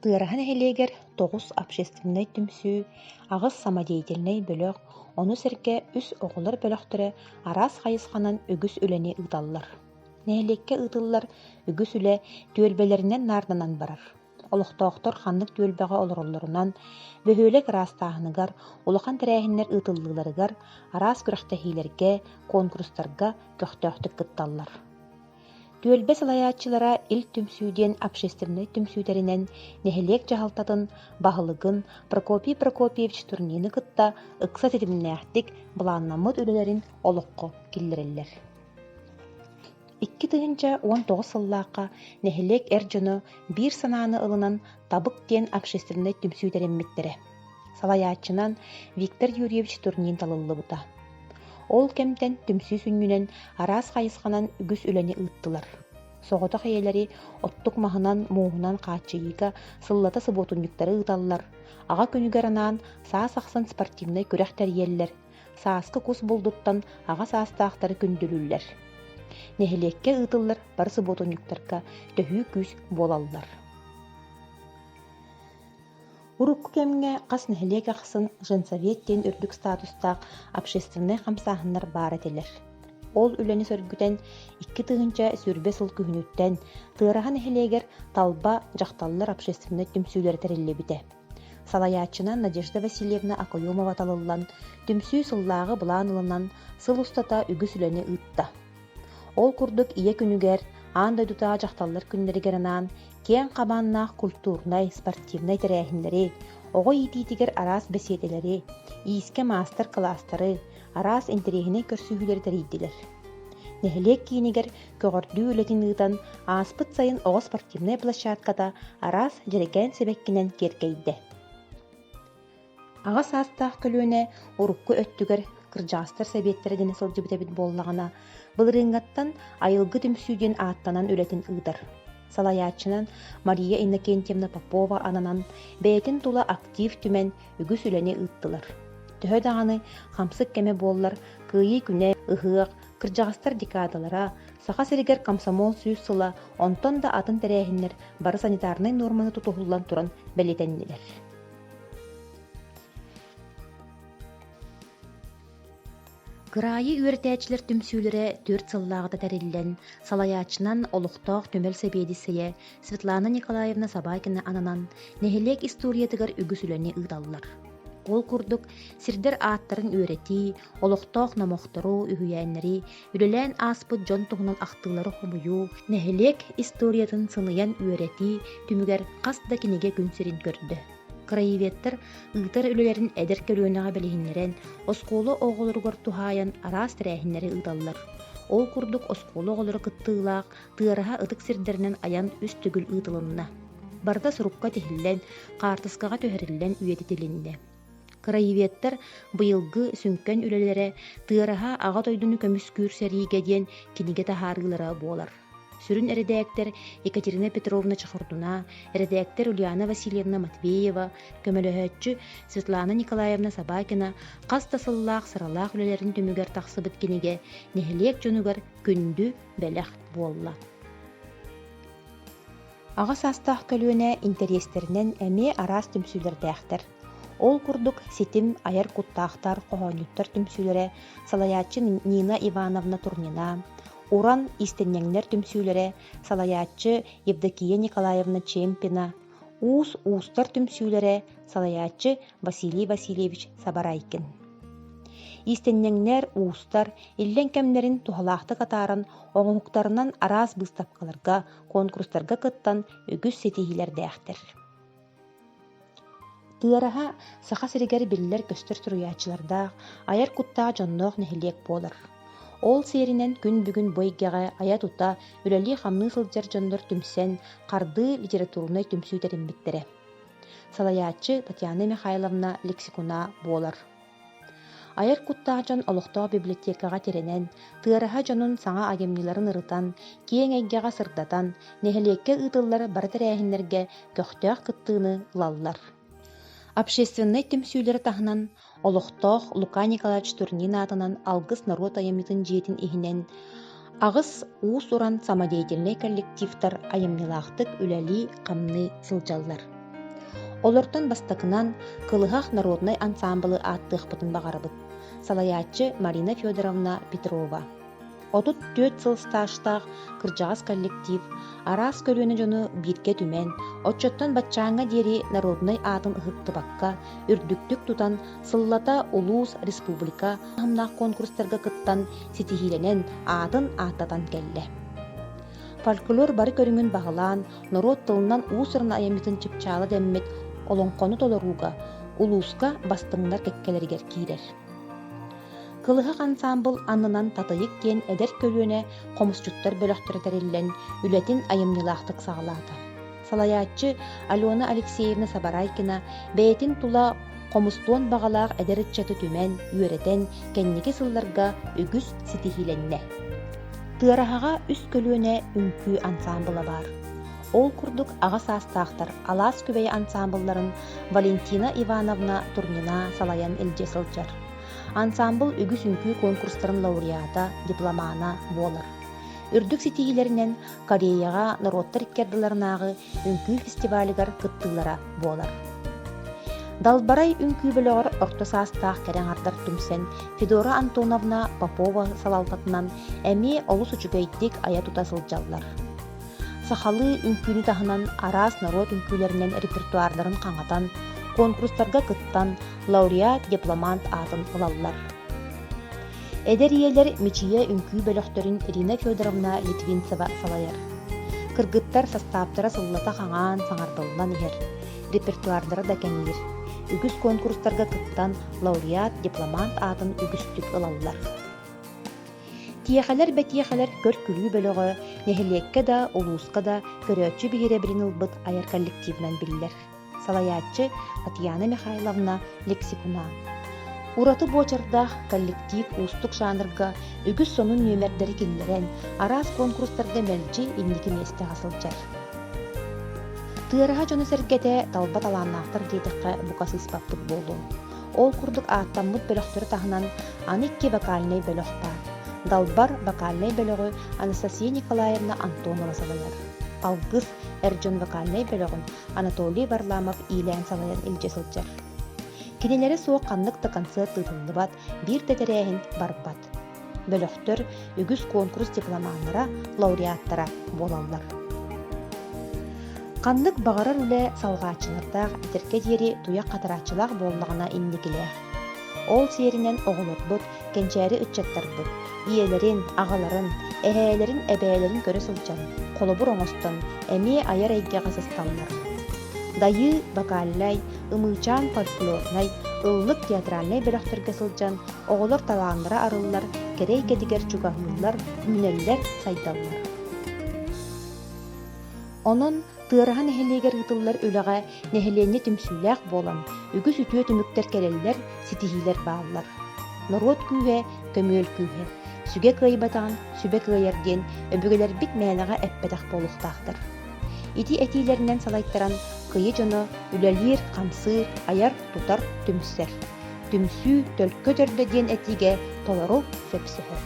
Тыараһа нэһилиэгэр тоҕус общественнай түмсүү, аҕыс самодеятельнай бөлөх, ону сэргэ үс оҕолор бөлөхтөрө араас хайысханан үгүс үлэни ыыталлар. Нэһилиэккэ ыытыллар үгүс үлэ түөлбэлэринэн наарданан барар. Олохтоохтор ханнык түөлбэҕэ олороллорунан, бөһүөлэк ыраастааһыныгар, улахан тэрээһиннэр ыытыллыыларыгар, араас күрэхтэһиилэргэ, куонкурустарга көхтөөхтүк кытталлар. Түөлбэ салайааччылара Ил түмсүү диэн общественнай түмсүүтэринэн нэһилиэк дьаһалтатын баһылыгын Прокопий Прокопьевич Турнины кытта ыкса ситимнээхтик былааннаммыт үлэлэрин олоххо киллэрэллэр. 2019 сыллаахха нэһилиэк эр дьоно биир санааны ылынан Табык диэн общественнай түмсүү тэриммиттэрэ. Салайааччынан Виктор Юрьевич Турнин талыллыбыта. Ол кэмтэн түмсүү сүнньүнэн араас хайысханан үгүс үлэни ыыттылар. Соҕотох ийэлэри оттук маһынан, мууһунан хааччыйыыга сыллата субуотунньуктары ыыталлар, аҕа күнүгэр анаан саас ахсын спортивнай күрэх тэрийэллэр, сааскы кус булдуттан аҕа саастаахтары күндүлүүллэр. Нэһилиэккэ ыытыллар бары субуотунньуктарга төһүү күүс буолаллар. Урукку кэмҥэ хас нэһилиэк ахсын женсовет диэн үрдүк статустаах общественнай хамсааһыннар баар этилэр. Ол үлэни сөргүтэн 2020 сыл күһүнүттэн Тыараһа нэһилиэгэр Талба дьахталлар общественнай түмсүүлэрэ тэриллибитэ. Салайааччынан Надежда Васильевна Окоемова талыллан, түмсүү сыллааҕы былаан ылынан, сыл устата үгүс үлэни ыытта. Ол курдук Ийэ күнүгэр, аан дойдутааҕы дьахталлар күннэригэр анаан киэҥ хабааннаах культурнай, спортивнай тэрээһиннэри, оҕо иитиитигэр араас бэсиэдэлэри, иискэ маастар-кылаастары, араас интэриэһинэй көрсүһүүлэри тэрийдилэр. Нэһилиэк киинигэр көҕөрдүү үлэтин ыытан, ааспыт сайын оҕо спортивнай площадката араас дьэрэкээн сибэккинэн киэркэйдэ. Аҕа саастаах көлүөнэ урукку өттүгэр кырдьаҕастар сэбиэттэрэ дэнэ сылдьыбыт эбит буоллаҕына, былырыыҥҥаттан Айылгы түмсүү диэн ааттанан үлэтин ыытар. Салайааччынан Мария Иннокентьевна Попова ананан, бэйэтин тула актив түмэн үгүс үлэни ыыттылар. Төһө даҕаны хамсык кэмэ буоллар, Кыайыы күнэ, ыһыах, кырдьаҕастар декадалара, Саха сиригэр комсомол сүүс сыла, онтон да атын тэрээһиннэр бары санитарнай нуорманы тутуһуллан туран бэлиэтэннилэр. Кыраайы үөрэтээччилэр түмсүүлэрэ түөрт сыллааҕыта тэриллэн, салайааччынан олохтоох түмэл сэбиэдиссэйэ Светлана Николаевна Собакина ананан, нэһилиэк историятыгар үгүс үлэни ыыталлар. Ол курдук, сирдэр ааттарын үөрэтии, олохтоох номохтору, үһүйээннэри, үлэлээн ааспыт дьон туһунан ахтыылары хомуйуу, нэһилиэк историятын сыныйан үөрэтии түмүгэр хас да кинигэ күн сирин көрдө. Краеведтар ыытар үлэлэрин эдэр көлүөнэҕэ билиһиннэрэн, оскуола оҕолоругар туһаайан араас тэрээһиннэри ыыталлар. Ол курдук оскуола оҕолоро кыттыылаах Тыараһа ытык сирдэринэн айан үс төгүл ыытылынна. Барыта сурукка тиһиллэн, хаартыскаҕа түһэриллэн үйэтитилиннэ. Краеведтар быйылгы сүҥкэн үлэлэрэ Тыараһа Аҕа дойдуну көмүскүүр сэриигэ диэн кинигэ таһаарыылара буолар. Сүрүн эрэдээктэр Екатерина Петровна Чехордуна, эрэдээктэр Ульяна Васильевна Матвеева, көмөлөһөөччү Светлана Николаевна Собакина хас да сыллаах сыралаах үлэлэрин түмүгэр тахсыбыт кинигэ нэһилиэк дьонугар күндү бэлэх буолла. Аҕа саастаах көлүөнэ интэриэстэринэн эмиэ араас түмсүүлэрдээхтэр. Ол курдук Ситим айар куттаахтар, хоһоонньуттар түмсүүлэрэ, салайааччы Нина Ивановна Турнина, Уран иистэнньэҥнэр түмсүүлэрэ, салайааччы Евдокия Николаевна Чемпина, Уус уустар түмсүүлэрэ, салайааччы Василий Васильевич Сабарайкин. Иистэнньэҥнэр, уустар иллэҥ кэмнэрин туһалаахтык атааран, оҥоһуктарынан араас быыстапкаларга, куонкурустарга кыттан үгүс ситиһиилэрдээхтэр. Тыараһа Саха сиригэр биллэр-көстөр суруйааччылардаах, айар куттаах дьонноох нэһилиэк буолар. Ол сиэринэн күн бүгүн бу эйгэҕэ айа-тута, үлэлии-хамныы сылдьар дьоннор түмсэн, Хардыы литературнай түмсүү тэриммиттэрэ. Салайааччы Татьяна Михайловна Лексикуна буолар. Айар куттаах дьон олохтоох библиотекаҕа тирэнэн, Тыараһа дьонун саҥа айымньыларын ырытан, киэҥ эйгэҕэ сырдатан, нэһилиэккэ ыытыллар бары тэрээһиннэргэ көхтөөх кыттыыны ылаллар. Общественнай түмсүүлэри таһынан, олохтоох Лука Николаевич Турнин аатынан Алгыс норуот айымньытын дьиэтин иһинэн аҕыс уус-уран самодеятельнай коллективтар айымньылаахтык үлэлии-хамныы сылдьаллар. Олортон бастакынан Кылыһах народнай ансаамбылы ааттыахпытын баҕарабыт. Салайааччы Марина Федоровна Петрова. 34 сыл стажтаах кырдьаҕас коллектив араас көлүөнэ дьону бииргэ түмэн, оччоттон баччааҥҥа диэри народнай аатын ыһыктыбакка, үрдүктүк тутан, сыллата улуус, республика таһымнаах конкурстарга кыттан, ситиһиилэнэн, аатын ааттатан кэллэ. Фольклор бары көрүҥүн баһылаан, норуот тылынан уус-уран айымньытын чыпчаала дэммит олоҥхону толорууга улууска бастыҥнар кэккэлэригэр киирэр. Кылыһах ансаамбыл аннынан Татыйык диэн эдэр көлүөнэ хомусчуттар бөлөхтөрө тэриллэн, үлэтин айымньылаахтык саҕалаата. Салайааччы Алена Алексеевна Сабарайкина бэйэтин тула хомустуон баҕалаах эдэр ыччаты түмэн, үөрэтэн, кэнники сылларга үгүс ситиһиилэннэ. Тыараһаҕа үс көлүөнэ үҥкүү ансаамбыла баар. Ол курдук аҕа саастаахтар Алаас Күбэйэ ансаамбылларын Валентина Ивановна Турнина салайан илдьэ сылдьар. Ансаамбыл үгүс үҥкүү конкурстарын лауреата, дипломана буолар. Үрдүк ситиһиилэринэн Кореяҕа норуоттар икки ардыларынааҕы үҥкүү фестивалыгар кыттыылара буолар. Далбарай үҥкүү бөлөҕөр орто саастаах кэрэ аҥардар түмсэн Федора Антоновна Попова салалтатынан эмиэ олус үчүгэйдик айа-тута сылдьаллар. Сахалыы үҥкүүнү таһынан араас норуот үҥкүүлэринэн репертуардарын хаҥатан, конкурстарга кыттан лауреат, дипломант аатын ылаллар. Эдэр ийэлэр Мичийэ үҥкүү бөлөхтөрүн Ирина Федоровна Литвинцева салайар. Кыргыттар састааптара сыллата хаҥаан, саҥардыллан иһэр, репертуардара да кэҥиир. Үгүс конкурстарга кыттан лауреат, дипломант аатын үгүстүк ылаллар. Тиэхэлэр-бэтиэхэлэр көр-күлүү бөлөҕө нэһилиэккэ да, улууска да көрөөччү биһирэбилин ылбыт айар коллективынан биллэр. Салайааччы Татьяна Михайловна Лексикуна. Ураты буочардаах коллектив уустук жанрга үгүс сонун нүөмэрдэри киллэрэн, араас конкурстарга мэлдьи инники миэстэҕэ сылдьар. Тыараһа дьоно-сэргэтэ талба талааннаахтар диэтэххэ бука сыыспаппыт буолуо. Ол курдук ааттаммыт бөлөхтөрү таһынан аны икки вокальнай бөлөх баар. Далбар вокальнай бөлөҕү Анастасия Николаевна Антонова салайар. Алгыс эр дьон вокальнай бөлөҕүн Анатолий Варламов иилээн салайан илдьэ сылдьар. Кинилэрэ суох ханнык да концерт ыытыллыбат, биир да тэрээһин барбат. Бөлөхтөр үгүс куонкурус дипломаннара, лауреаттара буолаллар. Ханнык баҕарар үлэ салҕааччылардаах этэргэ диэри туйах хатарааччылаах буоллаҕына инникилээх. Ол сиэринэн оҕолорбут, кэнчээри ыччаттарбыт ийэлэрин, аҕаларын, эһээлэрин, эбээлэрин көрө сылдьан, холобур оҥостон, эмиэ айар эйгэҕэ сысталлар. Дайыы вокальнай, Ымыычаан фольклорнай, Ыллык театральнай бөлөхтөргө сылдьан оҕолор талааннара арыллар, кэрэ эйгэтигэр чугаһыыллар, үүнэллэр, сайдаллар. Онон Тыараһа нэһилиэгэр ыытыллар үлэҕэ нэһилиэнньэ түмсүүлээх буолан, үгүс үтүө түмүктэр кэлэллэр, ситиһиилэр бааллар. Норуот күүһэ, көмүөл күүһэ. Сүгэ кыайбатаҕын сүбэ кыайар диэн өбүгэлэрбит мээнэҕэ эппэтэх буолуохтаахтар. Ити этиилэринэн салайтаран Кыйы дьоно үлэлиир, хамсыыр, айар, тутар, түмсэр. Түмсүү төлкө төрдө диэн этиигэ толору сөпсөһөр.